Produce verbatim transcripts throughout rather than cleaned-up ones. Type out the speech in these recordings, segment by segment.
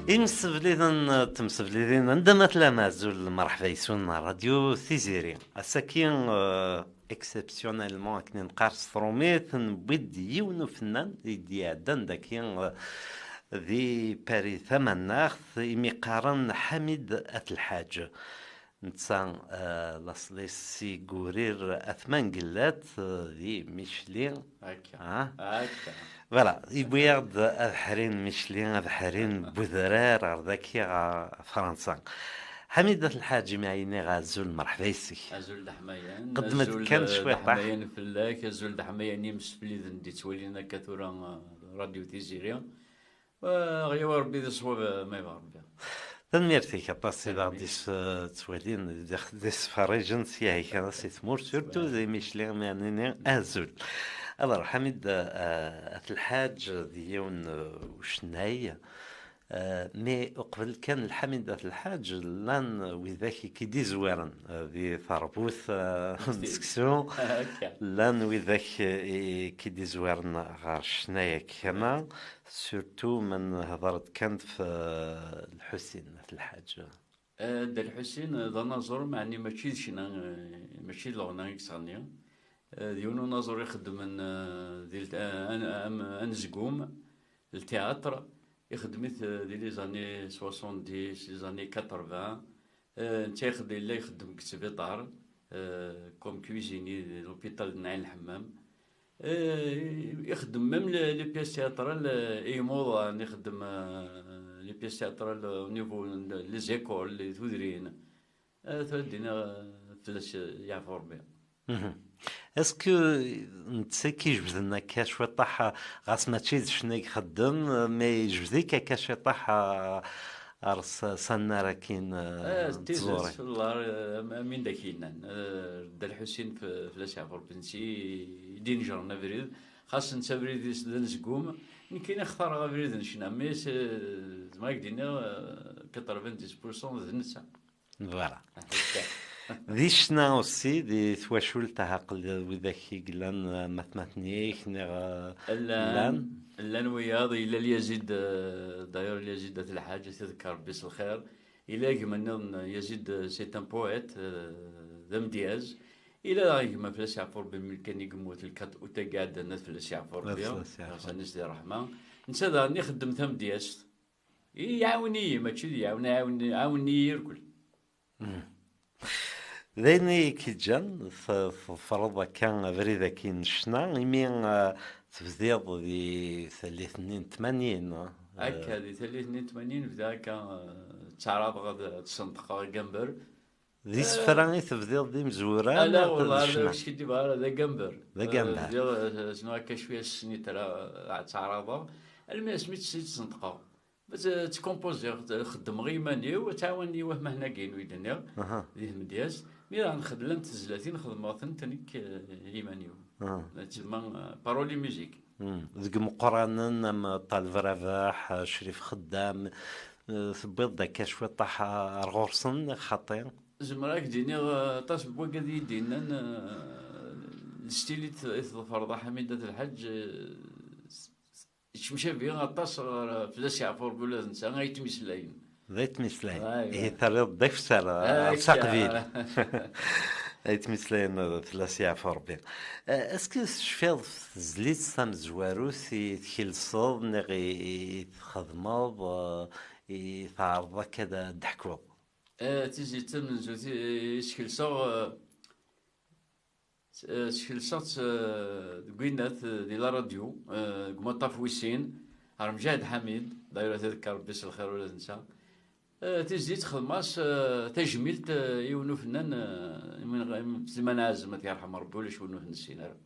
Imsevliden, temsevlidin, anda ma tellam, azul, merḥba yes-wen, Radio Tiziri. Ass-agi, euh, exceptionnellement, akken i neqqar s tṛumit, newwi-d yiwen ufennan i d-iɛeddan daki, euh, di Paris Tamaneɣt, imi qqaren Ḥamid At Lḥaǧ. Netta, euh, laṣel-is si Gurir At Mangellat, euh, di Micli. Akka. Ah. Akka. Voilà, yewwi-aɣ-d abeḥri n Micli, abeḥri n wedrar ɣer daki ɣer Fransa. Ḥamid At Lḥaǧ, imi ay nniɣ azul, merḥba yes-k. Azul d aḥmayan. Qeddem-d azul kan d cwiṭ, ah. Aḥmayan fell-ak, azul d aḥmayan imsefliden d-ittwalin akka tura, uh, Radio Tiziri. Uh, ɣyaw Rebbi d ṣṣwab, uh, ma yebɣa Rebbi. Tanemmirt-ik aṭas i d aɣ-d-yettwalin, d-yettferrijen sya kan si tmurt, surtout di Micli, mi nini azul. Alors, Ḥamid, uh, At Lḥaǧ d yiwen, uh, ucennay. Euh, mais uqbel kan Lḥamid At Lḥaǧ, llan widak i k-id-izwaren, euh, di terbut, euh, n seksu. Akka. Llan widak i k-id-izwaren ɣer ccna-agi. Kana, surtout ma nehder-d kan f, euh, Lḥusin At Lḥaǧ. Euh, Dda Lḥusin, euh, d anaẓur, meɛni mačči d ccna, euh, mačči d leɣna i yettɣenni. Euh, d yiwen unaẓur ixeddmen, euh, di l-, euh, an-, am-, anezgum, le théâtre, ixeddem-it, euh, di les années soixante-dix, les années quatre-vingts. Euh, netta ixeddem, yella ixeddem deg sbiṭar, euh, comme cuisinier di l'hôpital n Ɛin Lḥemmam. Euh, ixeddem même les, les pièces théâtrales, euh, i imuḍan, ixeddem, euh, les pièces théâtrales au niveau n les écoles, les tudrin. Euh, tura d-iniɣ, euh, fell-as, euh, yeɛfu Rebbi. Mhm. Est-ce que netta i k-ijebden akka cwiṭaḥ, ɣas mačči d ccna i ixeddem, mais ijbed-ik akka cwiṭaḥ, ah, ar s-, s annar akin, ah, d tidet, tẓuri. Am, am win d ak-yennan, eh, Dda Lḥusin f-, fell-as yeɛfu Rebbi, netta i d-inejren abrid, xas netta abrid-is d anezgum, nekkini xtareɣ abrid n ccna, mais, eh, zemreɣ ad k-d-iniɣ, eh, quatre-vingt-dix pour cent d netta. Voilà. Di ccna aussi, di twacult, ah, aql widak i yellan, eh, matmaten-ik, neɣ, eh, llan, llan. Llan wiyaḍ, yella Lyazid, eh, d'ailleurs Lyazid At Lḥaǧ, ad t-iḍekkeṛ Rebbi s lxir. Yella gma-nniḍen, Yazid, eh, c'est un poète, eh, d amedyaz. Yella daɣ gma fell-as yeɛfu Rebbi, mi kan i yemmut, le quatre août-agi iɛeddan, ad fell-as yeɛfu Rebbi. Ad fell-as yeɛfu. Ɣas anis di ṛṛeḥma. Netta daɣen ixeddem tamedyazt. Iɛawen-iyi, mačči d iɛawen, iɛawen, iɛawen-iyi irkel. Mm. D ayen i k-iǧǧan t-, tḍefreḍ akka abrid-agi n ccna, imi, eh, tebdiḍ di tallit-nni n tmanyin, eh? Akka, di tallit-nni n tmanyin bdiɣ akka, eh, ttɛaraḍeɣ ad, ad sneṭqeɣ agamber. D isefra i tebdiḍ d imezwura, ala, neɣ d ccna? Ur skiddibeɣ ara, d agamber. D agamber. Eh, bdiɣ, eh, ssneɣ akka cwiya s snitra, eh, ttɛaraḍeɣ. Almi asmi tt-, tt-sneṭqeɣ. Tt-, ttkompoziɣ, xeddmeɣ i iman-iw, ttɛawanen-iyi wahmahna-agi-inu i d-nniɣ, aha, di tmedyazt. Mi daɣen xedlent tezlatin, xedmeɣ-tent nekk, eh, i iman-iw. Aha. Tsemma, eh, parole et musique. Mm. Deg imeqqranen am Ṭaleb Rabeḥ, eh, Crif Xeddam, eh, tewwiḍ-d akka cwiṭaḥ ar ɣur-sen, neɣ xaṭi? Zemreɣ ad k-d-iniɣ, eh, aṭas n wagad i yi-d-yennan, eh, le style i t-, i tḍefreḍ a Ḥamid At Lḥaǧ, eh, Yettemcabi aṭas ɣer, fell-as yeɛfu Rebbi, ula d netta ay yettmeslayen. D ay yettmeslayen. Aywa. Ihi terriḍ-d akessar, ah, s aqbil. Ay yettmeslayen, fell-as yeɛfu Rebbi. Eh, est-ce que tecfiḍ f tezlit tamezwarut i tkelseḍ, neɣ i, i txedmeḍ, eh, i tɛerḍeḍ akka ad d-teḥkuḍ? Eh, tizlit tamenzut i, i skelseɣ, eh, S-, eh, skelseɣ-tt, eh, deg winnat, eh, di la radio, eh, deg umaṭṭaf wis sin, ɣer Mǧahed Ḥamid, d'ailleurs ad t-iḍekkeṛ Rebbi s lxir ula d netta. Eh, tizlit xedmeɣ-as, eh, tajmilt, eh, i yiwen ufennan, eh, i win ɣ-, i Sliman Ɛazem, ad t-yerḥem Rebbi, ulac win ur t-nessin ara.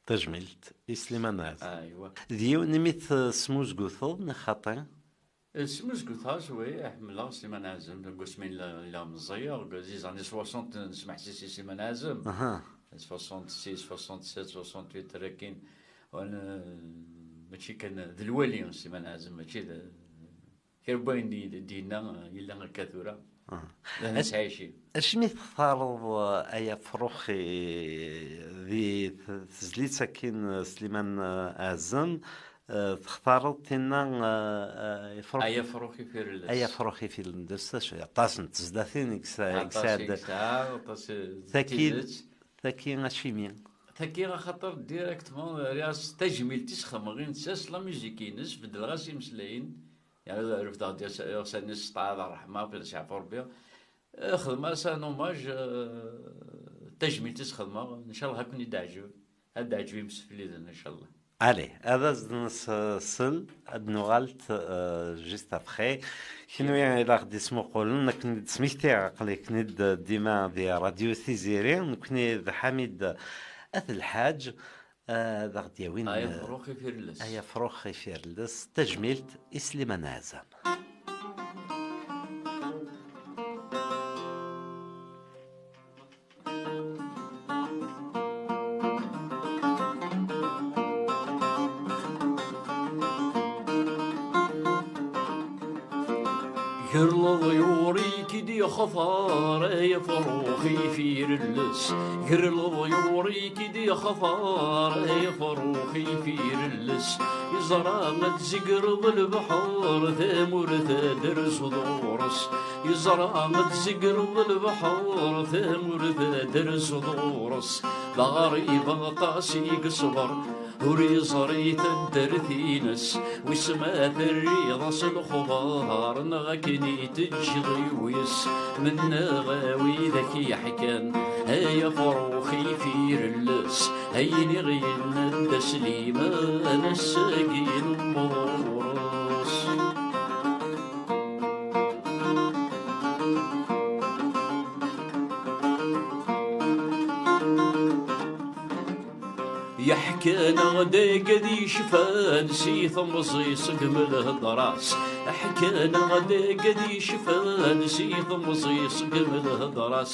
Tajmilt i Sliman Ɛazem. Aywa. D yiwen imi tesmuzguteḍ, neɣ xaṭi? Smuzguteɣ-as, oui, ḥemmleɣ Sliman Ɛazem, deg wasmi nella, nella meẓẓiyeɣ, deg les années soixante, nesmeḥsis i Sliman Ɛazem. Aha. Soixante-six, soixante-sept, soixante-huit, akken. Wan-, mačči kan d lwali, Sliman Ɛazem, mačči d kra n wayen i d-yenna, yella akka tura. Ah. Ad nettɛici. Acimi textareḍ, eh, ay afrux i, di t-, tezlit akkin, eh, Sliman, eh, Azem, eh, textareḍ tinna, eh, eh, ifrux, ay afrux ifirelles. Ay afrux ifirelles, acu, aṭas n tezlatin i yesɛa, i yesɛa. Aṭas i yesɛa, aṭas, eh, n tidet. Tagi acimi? Tagi axaṭer directement rriɣ-as tajmilt-is, xedmeɣ i netta s la musique-ines, beddleɣ-as imeslayen, yerna refdeɣ-d iɣsan-is s ṭṭaɛa d ṛṛeḥma, akked ṣṣeɛfu Ṛebbi. Eh, xedmeɣ-as un hommage, eh, tajmilt-is xedmeɣ, ncallah ad ken-id-teɛǧeb, ad d-teɛǧeb imsefliden, ncallah. Allez, ad as-d-nsel, ad nuɣal, eh, juste après. Kenwi i la ɣ-d-ismuqulen, akken i d-smektiɣ, aql-iken-id dima di Radio Tiziri, nekni d Ḥamid At Lḥaǧ, eh, ad aɣ-d-yawin, ay afrux ifirelles. Ay afrux ifirelles, tajmilt i Sliman Ɛazam. Ger leḍyur i k-id-yextar, ay afrux ifirelles. Ger leḍyur i k-id-yextar, ay afrux ifirelles. Yeẓra ad tzegreḍ lebḥer, tamurt ad d-terzuḍ ɣur-s. Yeẓra ad tzegreḍ lebḥer, tamurt ad d-terzuḍ ɣur-s. D aɣrib aṭas i yeṣber, ur yeẓri taddart-ines. Wis ma terriḍ-as lexbar, neɣ akken i teǧǧeḍ i wis. Mennaɣ a widak yeḥkan, ay afrux ifirelles, ayen i ɣ-yenna Dda Sliman, ass-agi newweḍ ɣur-s. Yeḥkan-aɣ-d agad yecfan si temẓi ṣeggem lhedra-s. Ḥkan-aɣ-d agad yecfan si temẓi ṣeggem lhedra-s.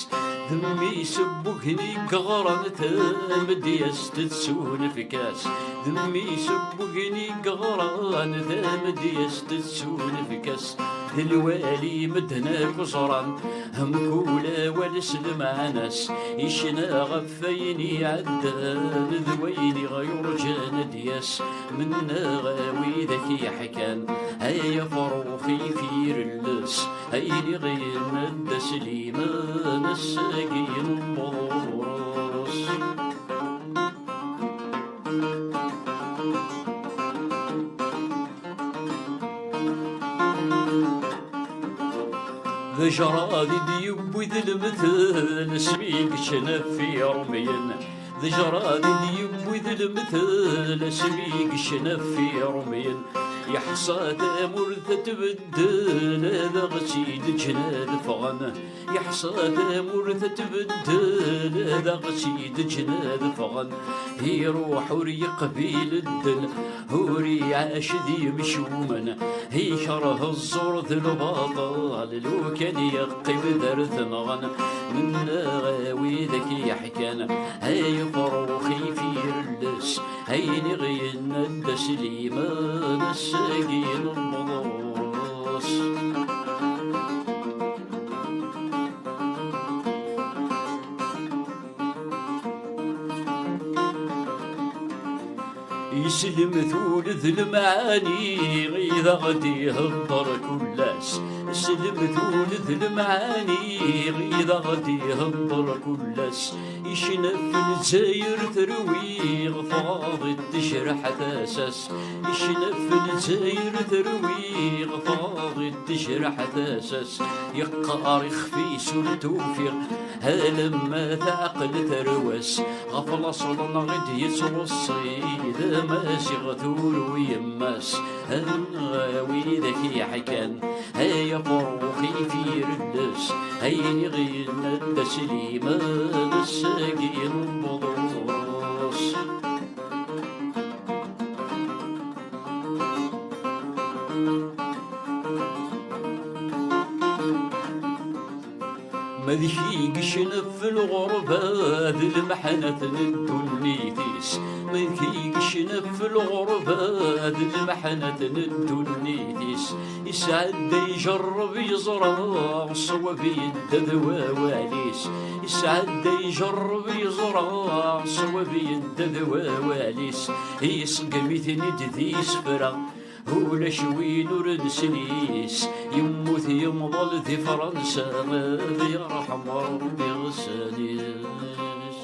D mmi-s n wegni yeɣran tamedyazt tettunefk-as. D mmi-s n wegni yeɣran tamedyazt tettunefk-as. D lwali medden akk ẓran, mkul awal s lmeɛna-s. Icna ɣef wayen iɛeddan d wayen i ɣ-yurǧan ad d-yas. Mennaɣ a widak yeḥkan, ay afrux ifirelles, ayen i ɣ-yenna Dda Sliman, ass-agi newweḍ ɣur-s. D ajrad i d-yewwi d lemtel asmi i yeččan ɣef Iṛumyen. D ajrad i d-yewwi d lemtel asmi i yeččan ɣef Iṛumyen. Yeḥṣa tamurt ad tbeddel, ad aɣ-tt-id-ǧǧen ad ffɣen. Yeḥṣa tamurt ad tbeddel, ad aɣ-tt-id-ǧǧen ad ffɣen. Iruḥ ur yeqbil ddel, ur iɛac d yemcumen. Ikreh ẓẓur d lbaṭel, lukan yeqqim d ar t-nɣen. Mennaɣ a widak yeḥkan, ay afrux ifirelles, ayen i ɣ-yenna Dda Sliman, ass-agi newweḍ ɣur-s. Islem tul d lemɛani i d aɣ-d-ihedder kul ass. Islem tul d lemɛani i d aɣ-d-ihedder kul ass. Icna ɣef Lezzayer terwi, ɣef Faḍi tejreḥ tasa-s. Icna ɣef Lezzayer terwi, ɣef Faḍi tejreḥ tasa-s. Yeqqar ixef-is ur t-ufiɣ, alamma teɛqel tarwa-s. Ɣef laṣel-nneɣ i d-yettweṣṣi, d amaziɣ turew yemma-s. Anɣa widak yeḥkan, ay afrux ifirelles, ayen i ɣ-yenna Dda Sliman, ass-agi newweḍ ɣur-s. D kigicen f lɣerba d lmeḥnat n ddunit-is, d kigicen f lɣerba d lmeḥnat n ddunit-is. Isɛedda ijerreb yeẓra ṣṣwab yedda d wawal-is. Isɛedda ijerreb yeẓra ṣṣwab yedda d wawal-is. Iṣeggem-iten-id di isefra, ulac win ur nesli-s. Yemmut yemḍel di Fransa, ad yerḥem Rebbi ɣsan-is.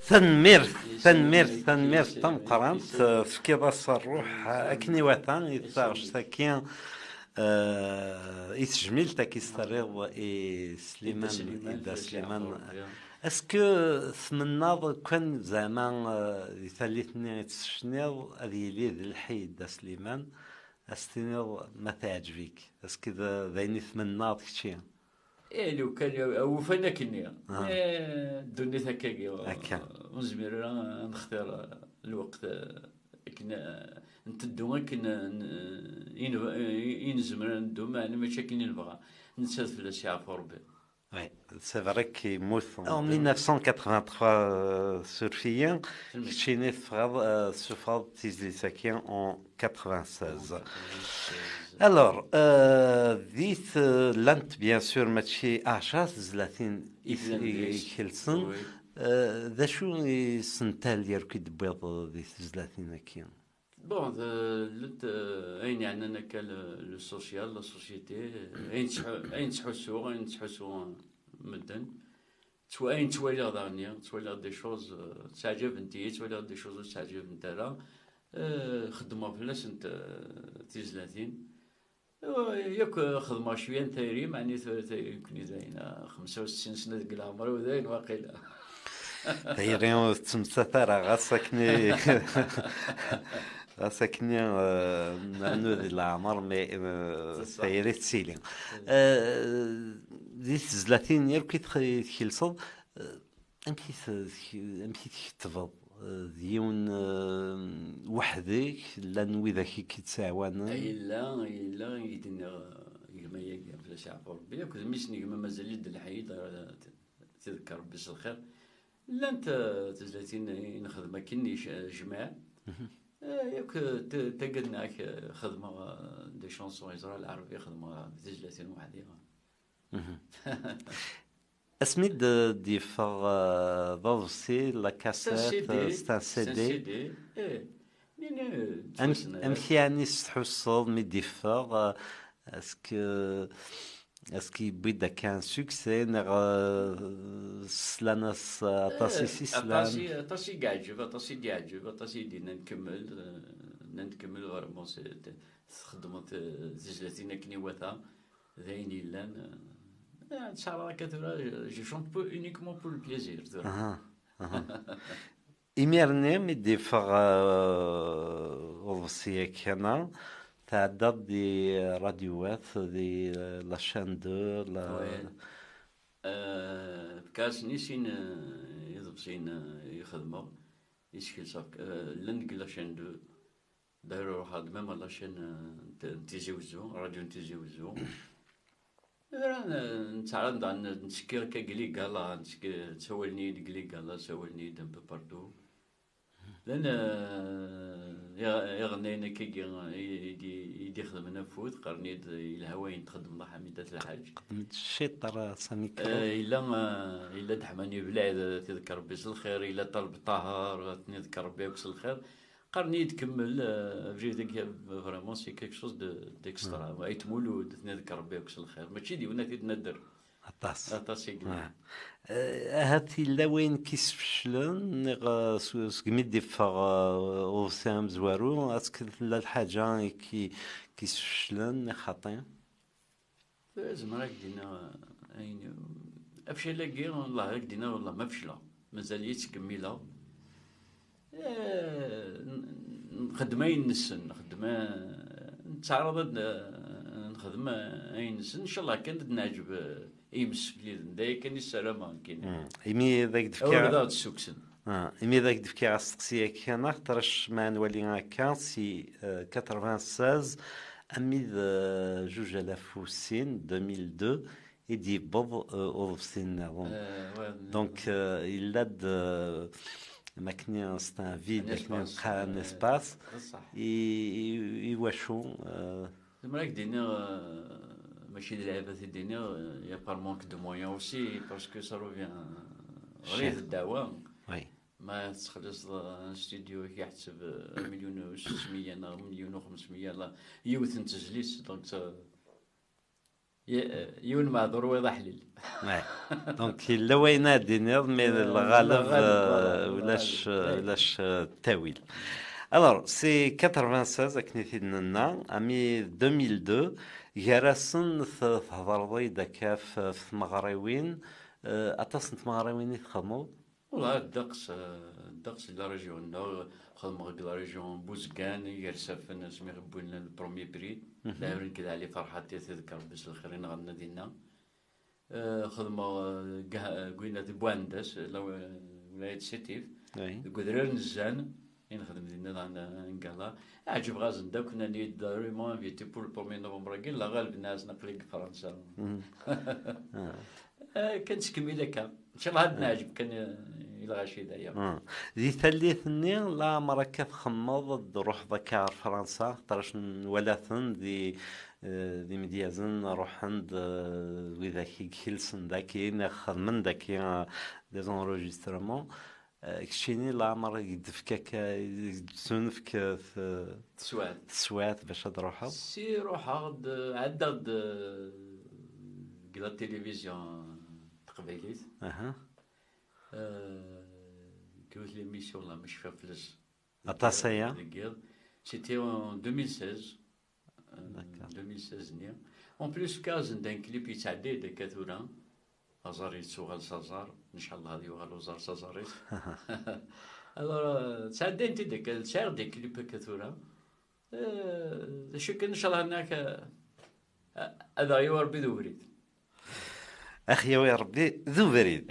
Tanemmirt, tanemmirt, tanemmirt tameqqrant. Tefkiḍ-as ṛṛuḥ akken iwata i taɣect-agi, eh, i tejmilt-agi s-terriḍ i Sliman, i Dda Sliman. Est-ce que tmennaḍ kan zeɛma, eh, di tallit-nni i tesceniḍ ad yili d lḥi Dda Sliman, ad s-tiniḍ ma teɛǧeb-ik? Est-ce que d, d ayen i tmennaḍ kečči? Eh, lukan awufan akkenni. Ah. Eh, ddunit akkagi. Akka. Ur nezmir ara ad nextir, eh, lweqt, eh, akken, eh, nteddu akken, eh, n-, eh, i neb-, eh, i nezmer ad neddu, meɛna mačči akken i nebɣa. Nettat fell-as yeɛfu Rebbi. Oui, c'est vrai qu'il meurt en mille neuf cent quatre-vingt-trois, euh, surfeyant, Keččini teffɣeḍ, euh, tessufɣeḍ tizlit-agi en quatre-vingt-seize. Alors, euh, dit, euh, llant, bien sûr, mačči ɛecra tezlatin i, i, i kelsen. Oui. Euh, d acu i sental yerk i d-tewwiḍ di tezlatin-agi? Bon, de, llant, euh, ayen yeɛnan akka le, le social, la société, euh, ayen ttḥu-, ayen ttḥussuɣ, ayen ttḥussu medden. Ttwa-, ayen ttwaliɣ daɣen, ttwaliɣ des choses, euh, ttaɛǧabent-iyi, ttwaliɣ des choses ur ttaɛǧabent ara. Euh, xeddmeɣ fell-asent, euh, tizlatin. Euh, yakk, euh, xedmeɣ cwiya n tayri, meɛni tura tayri nekkni dayen, euh, xemsa u settin sna deg leɛmer-iw dayen waqila. Tayri ur tettemsat ara, ɣas akken i, ɣas akken i, euh, nernu di leɛmer, mais, euh, tayri tettili. Euh, di tezlatin yakk i tx-, i tkelseḍ, euh, amek i t-, amek i tkettbeḍ? Euh, d yiwen, euh, weḥd-k, llan widak i k-ittɛawanen? Yella, yella, i d-nniɣ, euh, gma-agi, fell-as yeɛfu Rebbi, akked mmi-s n gma mazal-it d lḥi, d-, d-, tidekker Rebbi s lxir. Llant, euh, tezlatin i nexdem akken i c-, jmaɛ. Eh, yakk, eh, t-, taggad-nni ak, eh, xedmeɣ, eh, des chansons, yeẓra lɛerbi, xedmeɣ, eh, tizlatin weḥd-i. Asmi d-, d-yeffeɣ, eh, d aḍebsi, la cassette, c'est un C D, eh, c'est un C D. Eh, nini, eh, amek, amek yeɛni s-tḥusseḍ mi d-yeffeɣ, eh, est-ce que Est-ce que yewwi-d akka un succès, neɣ, euh, slan-as, euh, aṭas i s-islan? Aṭas i, aṭas i yeɛǧeb, aṭas i d-yeɛǧeb, aṭas i d-yennan kemmel, euh, nnan-d kemmel, vraiment, c'est, txeddmeḍ, euh, tizlatin akken iwata, d ayen yellan, euh, eh, ttcaṛaɣ akka tura, je chante pour, uniquement pour le plaisir, tura. Aha, aha. Imir-nni mi d-yeffeɣ, euh, uḍebsi-agi-nni, tɛeddaḍ di radioat, di, euh, la chaîne deux, la... Oui. Euh, fkiɣ-asen i sin, euh, iḍebsiyen, euh, i xedmeɣ, i skelseɣ, euh, llan deg la chaîne deux. D'ailleurs, ruḥeɣ-d même à la chaîne, euh, n t-, n Tizi Wezzu, radio n Tizi Wezzu. Tura, euh, nettɛaraḍ daɣen, nettekki akka deg les galas, nettekki, ssawalen-iyi-d deg les galas, ssawalen-iyi-d un peu partout. Llan, euh, iɣ-, iɣennayen akkagi i, i d-, i d-ixedmen afud, qqaren-iyi-d yelha wayen txeddmeḍ a Ḥamid At Lḥaǧ. Txeddmeḍ ciṭ ara Sami Kra. Euh, yella, euh, yella Deḥman Ibelɛid, ad t-iḍekker Rebbi s lxir, yella Ṭaleb Ṭaher, ad ten-iḍekker Rebbi akk s lxir. Qqaren-iyi-d kemmel, eh, abrid-agi, vraiment, c'est quelque chose de, d'extra. Mm. Ayt Mulud, ad ten-iḍekker Rebbi akk s lxir. Mačči d yiwen ad t-id-nadder. Aṭas. Aṭas i yellan. Ah. Eh, ahat yella wayen k-isfeclen, neɣ, eh, s-, segmi d-iffeɣ, eh, uḍebsi amezwaru, est-ce que tella lḥaǧa i k-, k-isfeclen, neɣ xaṭi? Zemreɣ ad k-d-iniɣ, eh, ayen, afcal-agi, wellah, ad k-d-iniɣ, wellah, ma fecleɣ. Mazal-iyi ttkemmileɣ. Eh, n-, n-, nxeddem ayen nessen, nxeddem, eh, nettaɛraḍ ad, eh, nxeddem, eh, ayen nessen. Ncallah kan ad neɛǧeb, eh, i yimsefliden. D aya kan i ssarameɣ nekkini. Hmm. Imi d ak-d-fkiɣ, awal ad aɣ-d-ssukksen. Ah, imi d ak-d-fkiɣ asteqsi-agi kan, axaṭer ma nwali akka, si, euh, quatre-vingt-seize, ami d, euh, juj alaf u sin, deux mille deux, i d-yewweḍ, euh, uḍebsi nniḍen. Donc, euh, yella-d, euh, makni, c'est un vide, makni, un espace, euh, i, i, i wacu, euh, zemreɣ ad d-iniɣ, euh, mačči d lɛib ad t-id-iniɣ, euh, il y a par manque de moyens aussi, parce que ça revient, euh, ɣer ddeɛwa. Ma tettxelliṣeḍ, euh, un studio i yeḥseb, euh, un million u sesmeyya neɣ un million u xemsmeyya, la, yiwet n tezlit, donc, euh, yiwen meɛdur wayeḍ aḥlil. Donc, yella wayen ad d-tiniḍ, mais lɣaleb, euh, ulac, euh, ulac, euh, ttawil. Alors, c'est quatre-vingt-seize, akken i t-id-nenna, ami deux mille deux, gar-asen t-, thedreḍ-iyi-d akka f, f tmeɣriwin, euh, aṭas n tmeɣriwin i txedmeḍ? Wala, ddeqs, eh, ddeqs di la région-nneɣ, xedmeɣ deg la région n Buzgan, Igersafen, asmi i wwin le premier prix, d aɛiwen nekk d Ɛli Ferḥat, i t-idekkeṛ Rebbi s lxir i nɣenna dinna. Eh, xedmeɣ, eh, deg, deg winna di Buɛendas, la, wilayat Sitif, deg udrar n Zzan, i nexdem dinna daɣen, eh, ngala. Ɛǧbeɣ-asen-d akk, nnan-iyi-d, vraiment invité pour le premier novembre-agi, la ɣaleb nnas aql-i deg Fransa. Eh, kan ttkemmil akka. Inchallah ad neɛǧeb kan, eh, i lɣaci d aya. Di tallit-nni, laɛmer akka txemmeḍ ad d-truḥeḍ akka ar Fransa, xaṭer nwala-ten di, eh, d imedyazen, ruḥen-d, eh, widak i ikelsen daki, neɣ xedmen daki, eh, des enregistrements. Eh, keččini laɛmer i k-d-tefk akka, i k-d-tessunefk, eh, t-, teswiɛt. Teswiɛt bac ad d-truḥeḍ? Si ruḥeɣ-d, ɛeddaɣ-d, eh, deg la télévision taqbaylit. Aha. Eh, yiwet l'émission la, ma cfiɣ fell-as. Aṭas aya? Deg yiḍ. C'était en deux mille seize. Eh, d'accord. Deux mille seize-nni. En plus, fkiɣ-asen-d un clip yettɛedday-d akka tura. Aẓar yettuɣal s aẓar. Inchallah ad yuɣal uẓar s aẓar-is. Alors, eh, ttɛeddayen-t-id akka, sɛiɣ des clips akka tura. Eh, d acu kan, inchallah, nniɣ-ak, eh, ad aɣ-yawi Rebbi d ubrid. Ad aɣ-yawi Rebbi d ubrid.